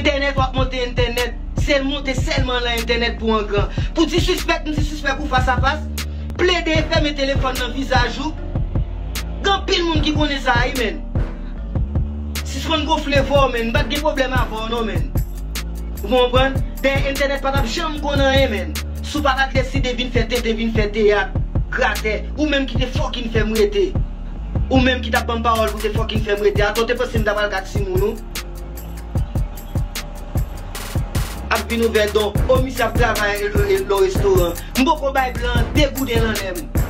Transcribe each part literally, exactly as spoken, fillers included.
entènèt, w ap monte entènèt. Se monte sèlman lan entènèt pou w an gran. Pou di sispèk, m di sispèk ou fas a fas. Plede fèmen telefòn nan vizaj ou. Gen anpil moun ki konnen sa wi, menn. Sispann gonfle vò w, menn. M pa t gen pwoblèm avè w non, menn. Ou konprann? Dèyè entènèt pa t ap janm konn anyen, menn. Si w pa ta t deside vin fè tenten, vin fè teyat, gratè, ou menm ki te fucking fè m rete. Ou menm ki t ap ban m pawòl pou te fucking fè m rete. Atò, w te panse m ta pral gad timoun ou? Ap vin ouvè don. O, misye ap travay, e, e, nan restoran. M poko bay blan de gouden nan men m.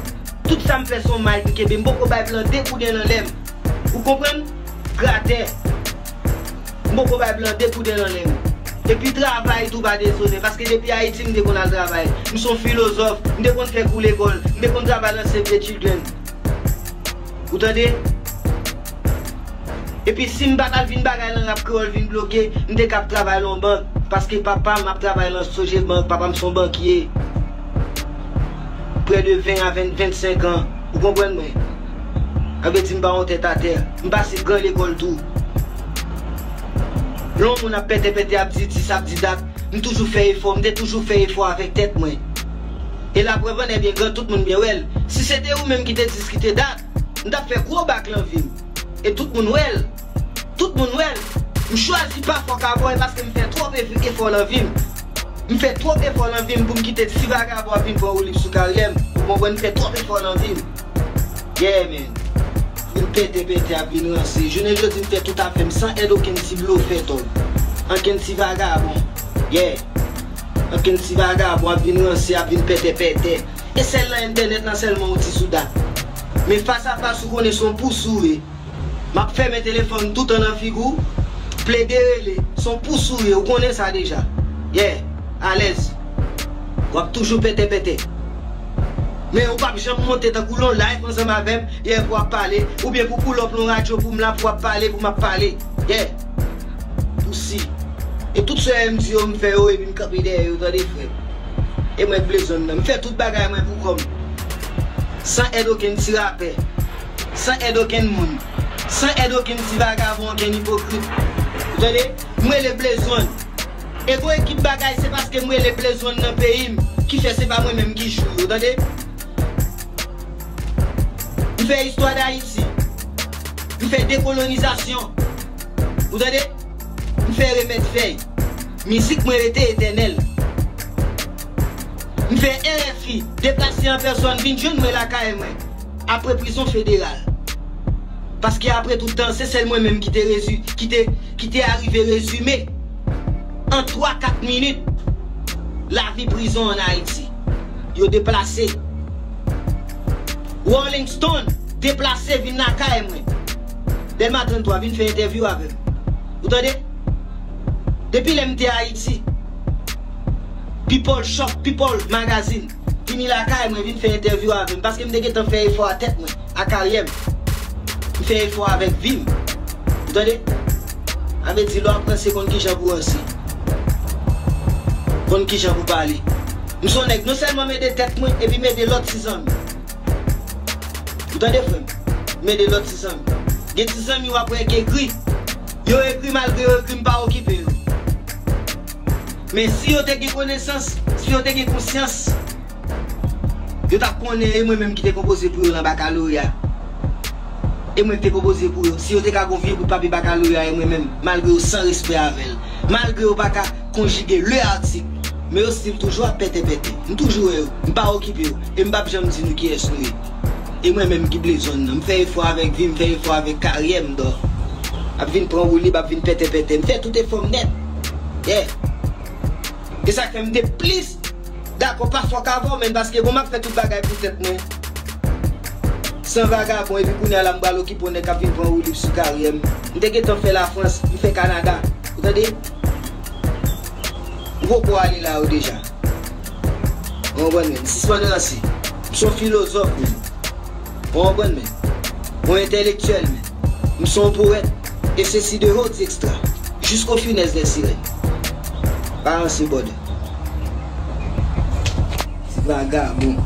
Tout sa m fè se yon mic m kenbe. M poko bay blan de gouden nan men m. Ou konprann? Gratè. M poko bay blan de gouden nan men m. Epi travay tou pa dezonnen, paske depi Ayiti m te konn al travay. M se yon filozòf, m te konn fè kou lekòl, m te konn travay nan Save the Children. Ou tande? Epi si m pa t al vin bagay lan rap kreyòl vin bloke, m te ka ap travay lan yon bank, paske papa m ap travay lan Sogebank, papa m se yon bankye. Prè de ven a ven, vennsenk an, ou konprann mwen? Sa vle di m pa yon tèt atè, m pase gran lekòl tou. Lè yon moun ap pètè pètè, ap di dis, ap di dat, m toujou fè efò, m te toujou fè efò avèk tèt mwen. E laprèv an, ebyen, gran tout moun byen wè l. Si se te ou menm ki te dis, ki te dat, m t ap fè gwo bak lan vi m. E tout moun wè l. Tout moun wè l. M chwazi pa fòk avè w paske m fè twòp ev-, efò lan vi m. M fè twòp efò lan vi m pou m kite ti vagabon ap vin pran woulib sou karyè m. Ou konprann? M fè twòp efò lan vi m. Yeah, man. Vin pètè pètè ap vin ranse. Jounen jodi m fè tout afè m san èd okenn ti blofè tòg. Ankenn ti vagabon. Yeah. Ankenn ti vagabon ap vin ranse, ap vin pètè pètè. E sèl lan entènèt lan sèlman ou ti sou dat. Men fas a fas ou konnen se yon pous ou ye. M ap fèmen telefòn toutan nan figi w. Plede rele, se yon pous ou ye, ou konnen sa deja. Yeah, alèz. W ap toujou pètè pètè. Men ou p ap janm monte tankou l on live ansanm avè m, yeah, pou w ap pale, oubyen pou pull up l on radyo pou m la, pou w ap pale, pou m ap pale. Yeah. Pousi. E tout sa M di yo, m fè yo, epi m kanpe dèyè yo, tande frè m. E mwen k blezonn nan. M fè tout bagay mwen pou kò m. San èd okenn ti rapè. San èd okenn moun. San èd okenn ti vagabon, okenn ipokrit. Ou tande? M rele blezonn. E gon ekip bagay, se paske m rele blezonn nan peyi m, ki fè se pa mwen menm ki jwi yo, tande? M fè istwa Dayiti. M fè dekolonizasyon. Ou tande? M fè remèd fèy. Mizik mwen rete etènèl. M fè R F I deplase an pèsòn vin jwenn mwen lakay mwen. Apre prizon federal. Paske apre tout tan, se sèl mwen menm ki te rezi-, ki te, ki te arive rezime an twa kat minit lavi prizon ann Ayiti. Yo deplase. Rolling Stone deplase vin lakay mwen. Dèlma trannntwa vin fè entèvyou avè m. Ou tande? Depi lè m te Ayiti, People Shop, People Magazine vini lakay mwen, vin fè entèvyou avè m, paske m te gentan fè efò a tèt mwen, a karyè m. M fè efò avèk vi m. Ou tande? Sa vle di, lè w ap ranse, konn kijan pou ranse. Konn kijan pou pale. M se yon nèg, non sèlman m ede tèt mwen, epi m ede lòt ti zanmi. Ou tande, frè m? M ede lòt ti zanmi. Gen ti zanmi w ap wè k egri. Yo egri, malgre yo egri, m pa okipe yo. Men si yo te gen konesans, si yo te gen konsyans, yo t ap konnen e mwen menm ki te konpoze pou yo nan bakaloreya. E mwen ki te konpoze pou yo. Si yo te ka gon vye bout papye bakaloreya e mwen menm, malgre yo san respè avè l, malgre yo pa ka konjige le artik, men yo still toujou ap pètè pètè. M toujou wè yo, m pa okipe yo, e m p ap janm di nou kiyès nou ye. E mwen menm ki blezonn nan, m fè efò avèk vi m, fè efò avèk karyè m, dò. Ap vin pran woulib, ap vin pètè pètè, m fè tout efò m nèt. Yeah. E sa k fè m te plis dakò pa fòk avè w, menn, paske bon, m ap fè tout bagay pou tèt mwen. San vagabon, epi kounye a la m pral okipe yon nèg k ap vin pran woulib sou karyè m. M te gentan fè Lafrans, m fè Kanada. Ou tande? M poko ale la yo deja. Ou konprann, menn? Sispann ranse. M se yon filozòf, menn. Ou konprann, menn? Yon entèlektyèl, menn. M se yon powèt. Et ceci de haut extra. Jusqu'aux finesses des sirènes. Pa ranse, brother. Ti vagabon.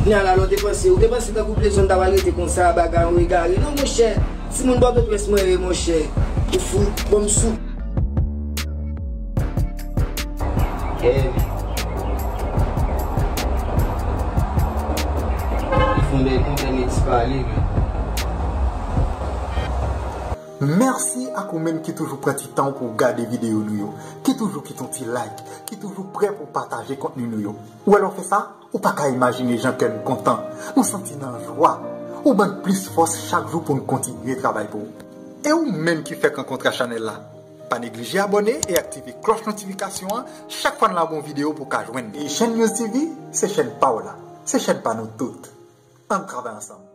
Kounye a la, lè w te panse, ou te panse tankou blezonn ta pral rete konsa, bagay ou egare. Non, monchè. Timoun Pòtoprens mwen ye, monchè. Ou fou. Bon, m sou. Pale, men. Mèsi ak ou menm ki toujou pran ti tan pou w gade videyo nou yo, ki toujou kite yon ti like, ki toujou prè pou w pataje kontni nou yo. Ou wè lè w fè sa, ou pa ka imajine jan kè n kontan. Nou santi n an jwa. Ou ban n plis fòs chak jou pou n kontinye travay pou ou. E ou menm ki fèk rankontre ak chanèl la, pa neglije abòne e aktive klòch notifikasyon an chak fwa n lanse yon videyo pou w ka jwenn li. E Chèn News T V, se chèn pa w la. Se chèn pa nou tout. Ann travay ansanm.